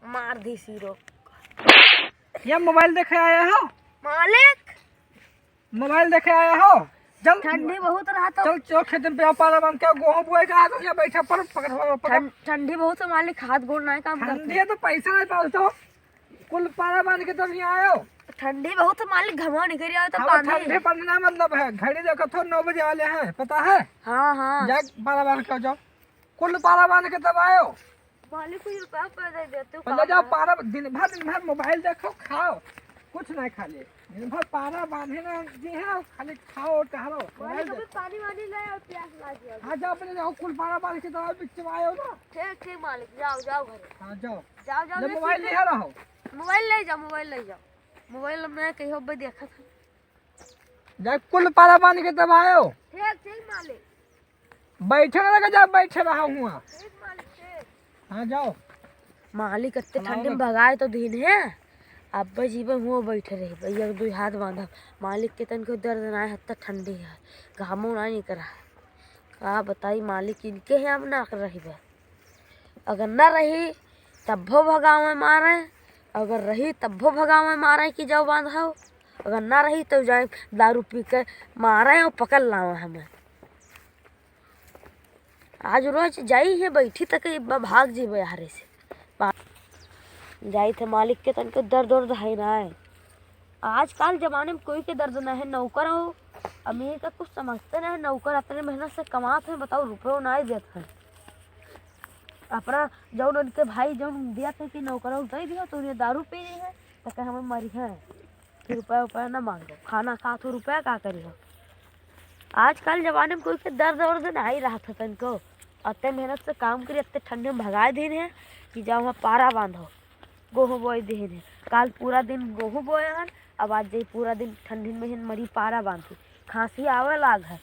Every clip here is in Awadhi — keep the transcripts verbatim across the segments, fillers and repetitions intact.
मार दी सीरो। ये मोबाइल देखे आया हो? मालिक, मोबाइल देखे आया हो? चल, ठंडी बहुत रहा तो। चल, चल, खेत में पारा बांध के गेहूं बोए का, आ तो यहाँ बैठा पर, पकड़, पकड़, पकड़। ठं-, ठंडी बहुत है मालिक, हाथ गोड़ ना काम करते। ठंडी है तो पैसा नहीं पाओ तो। कुल पारा बांध के तब यहाँ आयो। ठंडी बहुत है मालिक, घमवा निकल आयो तो हमें बांधे। ठंडी पड़ने ना मतलब है, घड़ी देखो तो नौ बजे वाले हैं, पता है? हाँ, हाँ। जा पारा बांध के जाओ, कुल पारा बांध के तब आयो। मालिक कुछ रुपया पे दे देते हो, पहले काम जाओ है। पारा, दिन भर, दिन भर मोबाइल देखो, खाओ, कुछ नहीं खा ले। दिन भर पारा बांधे ना जी है, खाली खाओ, टहरो, मोबाइल मालिक अभी देखो। पानी वानी ले और प्यास लाग गया। हाँ, जाओ, पहले जाओ, कुल पारा बांध के तब बिच में आयो ना। ठीक, ठीक मालिक, जाओ, जाओ घरे। हाँ, जाओ। जाओ, जाओ, ले, ले, मोबाइल ठीक है। ले रहो। मोबाइल ले जाओ, मोबाइल ले जाओ। मोबाइल में कहीं हो देखा था। जा कुल पारा बांध के तब आयो। ठीक, ठीक मालिक। बैठे ना लगे, जा बैठे रहा हुआ। ठीक मालिक, ठीक। हाँ, जाओ। मालिक अत्ते ठंडी में भगाए तो दिन है, अब जीवे हुआ बैठे रही, भैया के दुई हाथ बांधा। मालिक के तनको दर्द ना है, हत्ता ठंडी है, घामो ना निकरा है। का बताई मालिक, इनके है अब ना रही बे। अगर ना रही तब्बो भगावे मारे, अगर रही तब्बो भगावे मारे कि जाओ बांधाओ, अगर ना रही तो जाए दारू पी के मारे और पकड़ लावे हमें। आज रोज जाई है बैठी तक ब-, भाग जीवे हारे से। बा-, जाई थे मालिक के तनको दर्द उर्द है ना है। आजकल जमाने में कोई के दर्द ना है, नौकर हो, अमीर का कुछ समझते ना है, नौकर अपने मेहनत से कमात है, बताओ रुपयो ना देत है। अपना जौन उनके भाई जौन दिया था कि नौकरों दे दियो तो उन्हें दारू पी रही है, तो कहे हमें मरी है, फिर रुपया उपया ना मांगो, खाना खा तो रुपया का करी हो। आजकल जमाने में कोई के दर्द वर्द नहीं रहा था तनको, अत्ते मेहनत से काम करी, अत्ते ठंडी में भगाए दिन है कि जाओ वहाँ पारा बांधो, गोहूँ बोए दिन है। काल पूरा दिन गोहूँ बोए हन, अब आज जाई पूरा दिन ठंडी में हिन मरी पारा बांधी, खांसी आवे लाग है।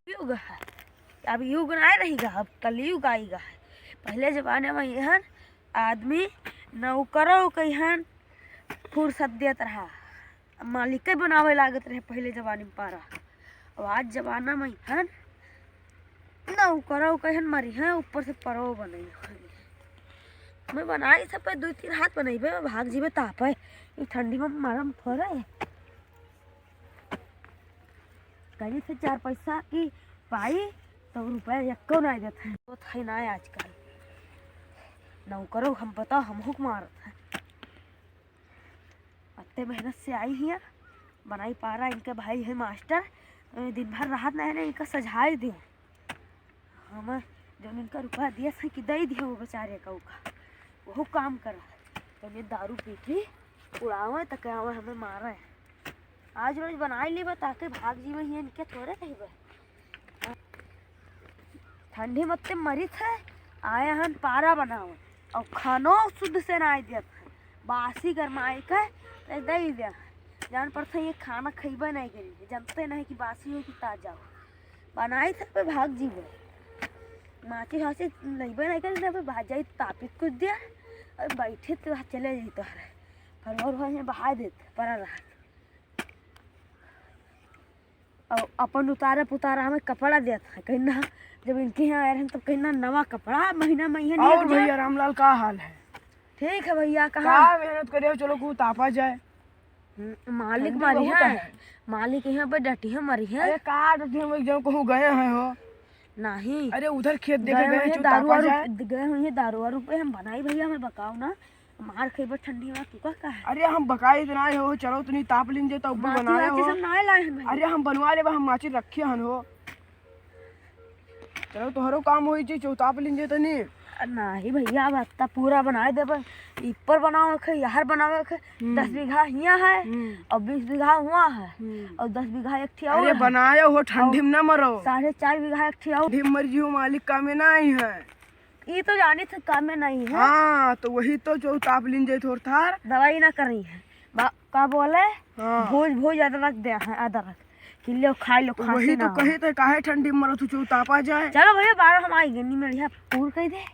युग है, अब युग ना रही गा, अब कलयुग आई गा है। पहले जमाने में यहन आदमी नौकरों के यहन फुर्सत देत रहा, मालिक के बनावे लागत रहे पहले जमाने में पारा। अब आज जमाना में यहन नौकरों के यहन मरी है, ऊपर से परो बने। मैं बनाई सब पे दो तीन हाथ बनइबे, भाग जीबे तापे। ई ठंडी में मालूम थोड़े। कहीं से चार पैसा की पाई तो रुपया एको ना देत है। वो था ही ना आजकल। नौकरो हम बताओ, हम हुक मारत है। अत्ते मेहनत से आई हिया, बनाई पारा, इनके भाई है मास्टर, ए, दिन भर रहत नहीं ना, इनका सझाई दियो। हम जौन इनका रुपया दिया था कि दे दियो वो बेचारे का उका, वो काम करा। तो ये दारू पी के उड़ावे तो क्या हमें मारे। आज रोज बनाई ली बता के भाग जीवे ही इनके थोड़े कहबे। ठंडी मत्ते मरित है, आया हन पारा बनावे और खानो शुद्ध से ना देत है, बासी गरमाई के ते दे दे। जान पड़ता है ये खाना खइबे नहीं करी, जानते नहीं कि बासी हो कि ताजा हो। बनाई थे पे भाग जीवे, माचिस वाचिस लइबे नहीं करी, ना पे भाग जाई तापित कुछ दिया और बैठे तो चले जाई तोहरे। फलवर भाई में बहा देते परा रहा। और अपन उतारे पुतारा हमें कपड़ा देत है, कहीं ना, जब इनके यहाँ आए रहन तब कहीं ना नवा कपड़ा, महीना में यह और नहीं भैया रामलाल का हाल है? ठीक है भैया, कहाँ? का मेहनत करे हो, चलो को तापा जाए। हम्म, मालिक ठंडी मरी बहुत है, है। मालिक यहाँ पे डटी है, मरी है। अरे का डटी है, हम एक जगह कहूँ गए हैं हो। नहीं। अरे उधर खेत देखे गए गए हैं, हुए चो दारू तापा वारू, जाए। गए हुए हैं दारू वारू पे, हम बनाई भैया, हमें बकाओ ना। मार खइबे ठंडी में, तू का, का है? अरे हम बकाई तो ना हो, चलो तनी ताप लीन जे तो ऊपर माटी बनाए वाटी हो। सब ना लाए हैं भाई। अरे हम बनवा लेबा, हम माचिस रखे हन हो। चलो तोहरो काम होई जे, चो ताप लीन जे तनी। अ, नाही भैया, अब हत्ता पूरा बनाए देबे। ऊपर बनावे के, यार बनावे के, हम्म। दस बीघा हियाँ है हम्म। और बीस बीघा हुआ है हम्म। और दस बीघा एक ठिया और अरे है। बनाए हो, ठंडी और में ना मरो। साढ़े चार बीघा एक ठिया और। ठंडी में मर जियो, मालिक कामे ना आई है। ई तो जानी थे कामे नहीं है। हाँ, तो वही तो चो ताप लीन जाए थोर थार। दवाई ना करी है। बा-, का बोले? हाँ। भोज, भोज अदरक दे है, अदरक। कि लो, खाई लो, तो खांसी वही ना तो हो। कही थे, काहे ठंडी में मरो तू, चो तापा जाए। चलो भैया, बारह हम आई गनी में लिया, पूर कह दे।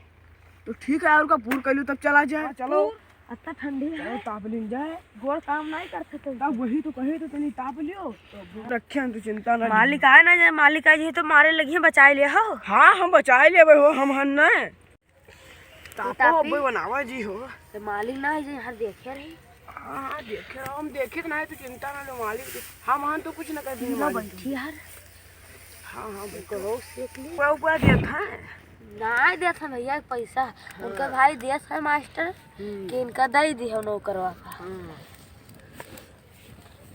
तो ठीक है, और का पूर कह लो, तब चला जाए। हाँ, चलो। पूर। अत्ता ठंडी है। चलो, ताप लीन जाए। गोड़ काम नाहीं करते तो। तब वही तो कहे तो तनी ताप लियो। तो रखे हैं, तू चिंता ना मालिक लीन। आए ना जाए, मालिक आए जी तो मारे लगी, बचाए ले हो। हाँ, हम बचाए लेबे हो, हम हन ना। तापो तापी। अब्बे बनावा जी हो। तो मालिक ना है जी, यहाँ देखे रही। हाँ, हाँ, देखे रहो, हम देखे तो ना है, तू चिंता ना लो, मालिक। हम हन तो कुछ ना कर देंगे, ना मालिक। बैठी यार। हाँ, हाँ, बैठो। करो, सीख ली। ऊपर, ऊपर देत है। नाहीं देत है भैया पैसा। हाँ। उनका भाई देत है मास्टर हम्म। कि इनका दे दी हो नौकरवा का। हाँ।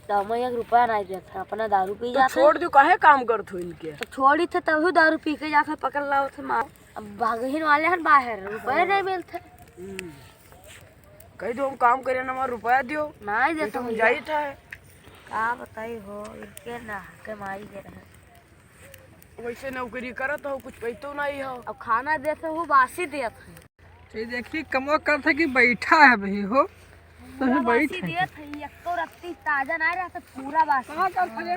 तो हम एक रुपया नाहीं देत है, अपना दारू पी तो जात है। छोड़ दो, काहे काम करत हो इनके? तो छोड़ी थे तभी दारू पी के जात है, पकड़ लाओ थे मार। अब भागहीन वाले हैं बाहर, रुपये हाँ। नाहीं मिलते। हम्म। कही दो हम काम करे ना, हमारा रुपया दियो। नाहीं नहीं देत तो हम भैया। जाई था। का बताई हो, इनके ना के माई के रहे। वैसे नौकरी करत हो, कुछ पैतो नाहीं हो। अब खाना देत हो, बासी देत है। ये देखी, कमवा करत है कि बैठा है भाई हो, तो पूरा बैठ बासी है। देत है, एको रत्ती ताजा नाहीं रहता, पूरा बासी। कहाँ करत है रे?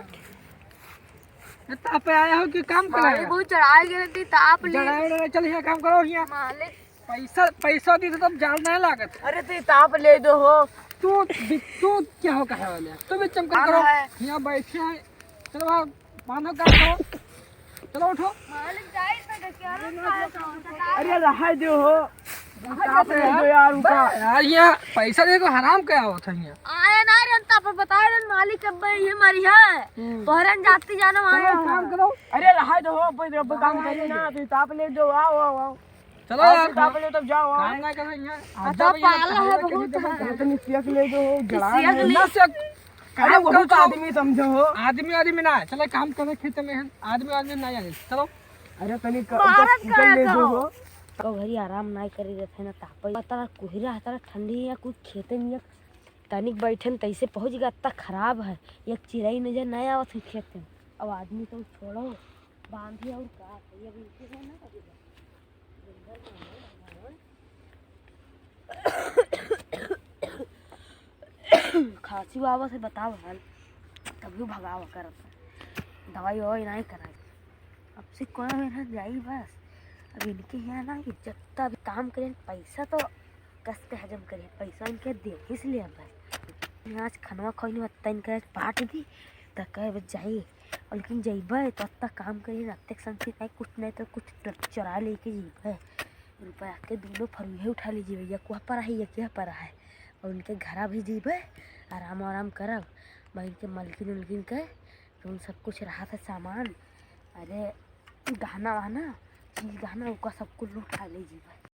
ये ताप पे आया हो कि काम करे? बहुत चढ़ाई गिरती, ताप ले। चढ़ाई, चढ़ाई, चल, यहाँ काम करो, यहाँ। मालिक। पैसा, पैसा दी तो तब जान नाहीं लागत। अरे, तू ताप ले दो हो। तू, तू क्या हो कहे वाले? तू भी चमकल करो। है। यहाँ बैठे हैं। चलो, आओ, बांधो काम करो। चलो, उठो। मालिक जाए तो क्या ना, क्या होता है? अरे, रहा दो हो। ताप ले दो यार, उनका। यार, यहाँ पैसा दे तो हराम क्या होता है यहाँ? आए ना रे, ताप बता रे, मालिक अब ये मरी है। हम्म। तोहरन जाती जाना चलो, आया काम है। करो। अरे, रहा दो हो, अब, अब काम हाँ, करी ये ना, तू ताप ले दो, आओ, आओ, आओ। चलो आओ, यार, सीधा हाँ। बोलो तब जाओ, आओ। काम ना करो यहाँ। अच्छा, आजा भैया, पाला है खाना बहुत कैसे है। अरे, तनी सियक ले दो, जड़ा सियक नहीं। ले। ना सियक। अरे, अरे, बहुत करो। आदमी समझो हो। आदमी, आदमी ना है। चलो, काम करो खेत में हम। आदमी, आदमी ना जाने। चलो। अरे, तनी क-, मारत बस चिकन ले दो हो। को घरी आराम ना करी रहते ना, तापई। तारा कुहरा है, तारा ठंडी या कुछ खेते में एक तनिक बैठन तैसे पहुँच गया, अत्ता खराब है। एक चिरई नजर ना आवत है खेत में। अब आदमी तो छोड़ो, बांधी और का, ये भी है ना। खांसी आवत है, बताओ हाल, तभी भगावा करत है, दवाई ववाई नाहीं कराई। अब से कोई मेरा जाई बस। अब इनके यहाँ ना, ये जब तक अभी काम करें, पैसा तो कस के हजम करें, पैसा इनके दे इसलिए बस। आज खनवा खोइनी, अत्ता इनके आज पाट दी, त कहे बस जाई। और लेकिन जइबे तो अत्ता काम करी, अत्ते संगती नहीं, कुछ नहीं तो कुछ चुरा लेके जइबे। रुपया के दोनों फरुहे उठा लीजिए भैया, कुआ पर है, ये क्या पर है। और उनके घरा भी जइबे, आराम आराम करब। वहीं के मलकिन उलकिन के, जौन सब कुछ रहा था सामान, अरे गहना वहना, चीज गहना, ओका सब कुछ उठा ले जइबे।